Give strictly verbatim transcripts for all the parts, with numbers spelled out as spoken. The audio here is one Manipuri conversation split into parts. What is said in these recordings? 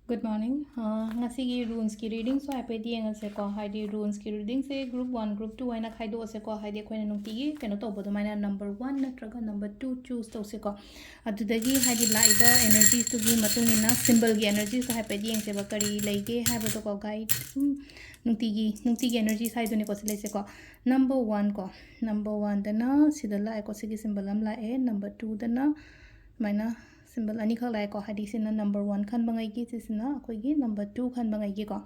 Good morning. ꯑ, ꯉꯁꯤꯒꯤ runesꯀꯤ readingꯁꯨ ꯍꯥꯏꯐꯦꯠ ꯌꯦꯡꯉꯁꯦꯀꯣ꯫ ꯍꯥꯏꯗꯤ runesꯀꯤ readingꯁꯦ group one, group two ꯍꯥꯏꯅ ꯈꯥꯏꯗꯣꯛꯑꯁꯦꯀꯣ꯫ ꯍꯥꯏꯗꯤ ꯑꯩꯈꯣꯏꯅ ꯅꯨꯡꯇꯤꯒꯤ ꯀꯩꯅꯣ ꯇꯧꯕ ꯑꯗꯨꯃꯥꯏꯅ number one ꯅꯠꯇ꯭ꯔꯒ number two choose ꯇꯧꯁꯦꯀꯣ꯫ ꯑꯗꯨꯗꯒꯤ ꯍꯥꯏꯗꯤ ꯂꯥꯛꯏꯕ energiesꯇꯨꯒꯤ ꯃꯇꯨꯡ ꯏꯟꯅ symbolꯒꯤ energiesꯇꯣ ꯍꯥꯏꯐꯦꯠ ꯌꯦꯡꯁꯦꯕ꯫ ꯀꯔꯤ ꯂꯩꯒꯦ ꯍꯥꯏꯕꯗꯣꯀꯣ, guide, ꯎꯝ, ꯅꯨꯡꯇꯤꯒꯤ, ꯅꯨꯡꯇꯤꯒꯤ energies ꯍꯥꯏꯗꯨꯅꯤꯀꯣ ꯁꯤ ꯂꯩꯁꯦꯀꯣ꯫ Number one ꯀꯣ, number oneꯗꯅ ꯁꯤꯗ ꯂꯥꯛꯑꯦꯀꯣ, ꯁꯤꯒꯤ symbol ꯑꯃ ꯂꯥꯛꯑꯦ꯫ Number twoꯗꯅ ꯁꯨꯃꯥꯏꯅ symbol ꯑꯅꯤꯈꯛ ꯂꯥꯛꯑꯦꯀꯣ꯫ ꯍꯥꯏꯗꯤ ꯁꯤꯅ number one ꯈꯟꯕꯉꯩꯒꯤ, ꯁꯤꯁꯤꯅ ꯑꯩꯈꯣꯏꯒꯤ number two ꯈꯟꯕꯉꯩꯒꯤꯀꯣ꯫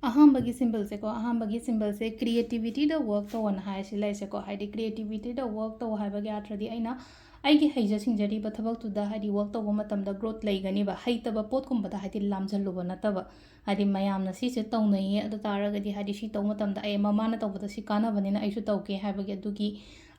ꯑꯍꯥꯟꯕꯒꯤ symbolꯁꯦꯀꯣ, ꯑꯍꯥꯟꯕꯒꯤ symbolꯁꯦ creativityꯗ work ꯇꯧꯑꯣꯅ ꯍꯥꯏꯔꯁꯤ ꯂꯩꯔꯤꯁꯦꯀꯣ꯫ ꯍꯥꯏꯗꯤ creativityꯗ work ꯇꯧ ꯍꯥꯏꯕꯒꯤ ꯑꯥꯔꯊꯗꯤ ꯑꯩꯅ ꯑꯩꯒꯤ ꯍꯩꯖ ꯁꯤꯡꯖꯔꯤꯕ ꯊꯕꯛꯇꯨꯗ ꯍꯥꯏꯗꯤ work ꯇꯧꯕ ꯃꯇꯝꯗ growth ꯂꯩꯒꯅꯤꯕ꯫ ꯍꯩꯇꯕ ꯄꯣꯠꯀꯨꯝꯕꯗ ꯍꯥꯏꯗꯤ ꯂꯥꯝꯖꯜꯂꯨꯕ ꯅꯠꯇꯕ꯫ ꯍꯥꯏꯗꯤ ꯃꯌꯥꯝꯅ ꯁꯤꯁꯦ ꯇꯧꯅꯩꯌꯦ, ꯑꯗꯨ ꯇꯥꯔꯒꯗꯤ ꯍꯥꯏꯗꯤ ꯁꯤ ꯇꯧꯕ ꯃꯇꯝꯗ ꯑꯩ ꯃꯃꯥꯅ ꯇꯧꯕꯗ ꯁꯤ ꯀꯥꯟꯅꯕꯅꯤꯅ ꯑꯩꯁꯨ ꯇꯧꯒꯦ ꯍꯥꯏꯕꯒꯤ ꯑꯗꯨꯒꯤ,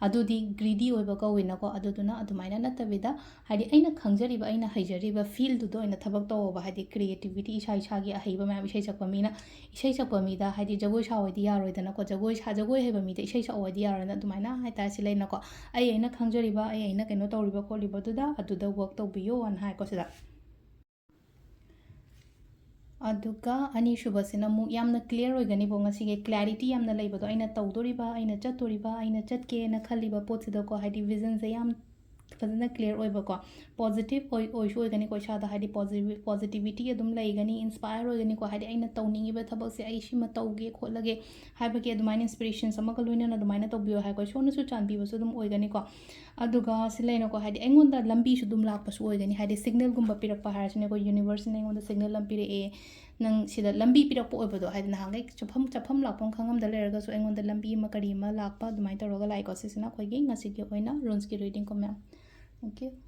ꯑꯗꯨꯗꯤ greedy ꯑꯣꯏꯕ ꯀꯧꯋꯤꯅꯀꯣ꯫ ꯑꯗꯨꯗꯨꯅ ꯑꯗꯨꯃꯥꯏꯅ ꯅꯠꯇꯕꯤꯗ ꯍꯥꯏꯗꯤ ꯑꯩꯅ ꯈꯪꯖꯔꯤꯕ, ꯑꯩꯅ ꯍꯩꯖꯔꯤꯕ fieldꯗꯨꯗ ꯑꯣꯏꯅ ꯊꯕꯛ ꯇꯧꯑꯣꯕ꯫ ꯍꯥꯏꯗꯤ creativity, ꯏꯁꯥ ꯏꯁꯥꯒꯤ ꯑꯍꯩꯕ ꯃꯌꯥꯝ, ꯏꯁꯩ ꯁꯛꯄ ꯃꯤꯅ ꯏꯁꯩ ꯁꯛꯄ ꯃꯤꯗ ꯍꯥꯏꯗꯤ ꯖꯒꯣꯏ ꯁꯥꯎꯑꯣꯗꯤ ꯌꯥꯔꯣꯏꯗꯅꯀꯣ꯫ ꯖꯒꯣꯏ ꯁꯥ-, ꯖꯒꯣꯏ ꯍꯩꯕ ꯃꯤꯗ ꯏꯁꯩ ꯁꯛꯑꯣꯗꯤ ꯌꯥꯔꯣꯏꯗꯅ꯫ ꯑꯗꯨꯃꯥꯏꯅ ꯍꯥꯏꯇꯥꯔꯦ ꯁꯤ ꯂꯩꯅꯀꯣ꯫ ꯑꯩ ꯑꯩꯅ ꯈꯪꯖꯔꯤꯕ, ꯑꯩ ꯑꯩꯅ ꯀꯩꯅꯣ ꯇꯧꯔꯤꯕ ꯈꯣꯠꯂꯤꯕꯗꯨꯗ ꯑꯗꯨꯗ work ꯇꯧꯕꯤꯌꯣꯅ ꯍꯥꯏꯀꯣ ꯁꯤꯗ꯫ ꯑꯗꯨꯒ ꯑꯅꯤꯁꯨꯕꯁꯤꯅ ꯑꯃꯨꯛ ꯌꯥꯝꯅ clear ꯑꯣꯏꯒꯅꯤꯕꯣ ꯉꯁꯤꯒꯤ clarity ꯌꯥꯝꯅ ꯂꯩꯕꯗꯣ꯫ ꯑꯩꯅ ꯇꯧꯗꯣꯔꯤꯕ, ꯑꯩꯅ ꯆꯠꯇꯣꯔꯤꯕ, ꯑꯩꯅ ꯆꯠꯀꯦꯅ ꯈꯜꯂꯤꯕ ꯄꯣꯠꯁꯤꯗꯀꯣ, ꯍꯥꯏꯗꯤ visionꯁꯦ ꯌꯥꯝ ꯐꯖꯅ clear ꯑꯣꯏꯕꯀꯣ꯫ Positive ꯑꯣꯏ-, ꯑꯣꯏꯁꯨ ꯑꯣꯏꯒꯅꯤꯀꯣ ꯏꯁꯥꯗ, ꯍꯥꯏꯗꯤ positive, positivity ꯑꯗꯨꯝ ꯂꯩꯒꯅꯤ, inspire ꯑꯣꯏꯒꯅꯤꯀꯣ꯫ ꯍꯥꯏꯗꯤ ꯑꯩꯅ ꯇꯧꯅꯤꯡꯉꯤꯕ ꯊꯕꯛꯁꯦ ꯑꯩ ꯁꯤꯃ ꯇꯧꯒꯦ ꯈꯣꯠꯂꯒꯦ ꯍꯥꯏꯕꯒꯤ ꯑꯗꯨꯃꯥꯏꯅ inspirations ꯑꯃꯒ ꯂꯣꯏꯅꯅ ꯑꯗꯨꯃꯥꯏꯅ ꯇꯧꯕꯤꯌꯣ ꯍꯥꯏꯀꯣ꯫ ꯏꯁꯣꯔꯅꯁꯨ ꯆꯥꯟꯕꯤꯕꯁꯨ ꯑꯗꯨꯝ ꯑꯣꯏꯒꯅꯤꯀꯣ꯫ ꯑꯗꯨꯒ ꯁꯤ ꯂꯩꯅꯀꯣ, ꯍꯥꯏꯗꯤ ꯑꯩꯉꯣꯟꯗ ꯂꯝꯕꯤꯁꯨ ꯑꯗꯨꯝ ꯂꯥꯛꯄꯁꯨ ꯑꯣꯏꯒꯅꯤ꯫ ꯍꯥꯏꯗꯤ signalꯒꯨꯝꯕ ꯄꯤꯔꯛꯄ ꯍꯥꯏꯔꯁꯤꯅꯦꯀꯣ, universeꯅ ꯑꯩꯉꯣꯟꯗ signal ꯑꯃ ꯄꯤꯔꯛꯑꯦ, ꯅꯪ ꯁꯤꯗ ꯂꯝꯕꯤ ꯄꯤꯔꯛꯄ ꯑꯣꯏꯕꯗꯣ꯫ ꯍꯥꯏꯗꯤ ꯅꯍꯥꯟꯈꯩ ꯆꯠꯐꯝ, ꯆꯠꯐꯝ ꯂꯥꯛꯐꯝ ꯈꯪꯉꯝꯗ ꯂꯩꯔꯒꯁꯨ ꯑꯩꯉꯣꯟꯗ ꯂꯝꯕꯤ ꯑꯃ ꯀꯔꯤ ꯑꯃ ꯂꯥꯛꯄ ꯑꯗꯨꯃꯥꯏꯅ ꯇꯧꯔꯒ ꯂꯥꯛꯑꯦꯀꯣ꯫ ꯁꯤꯁꯤꯅ ꯑꯩꯈꯣꯏꯒꯤ ꯉꯁꯤꯒꯤ ꯑꯣꯏꯅ runesꯀꯤ readingꯀꯣ ꯃꯌꯥꯝ꯫ Thank you.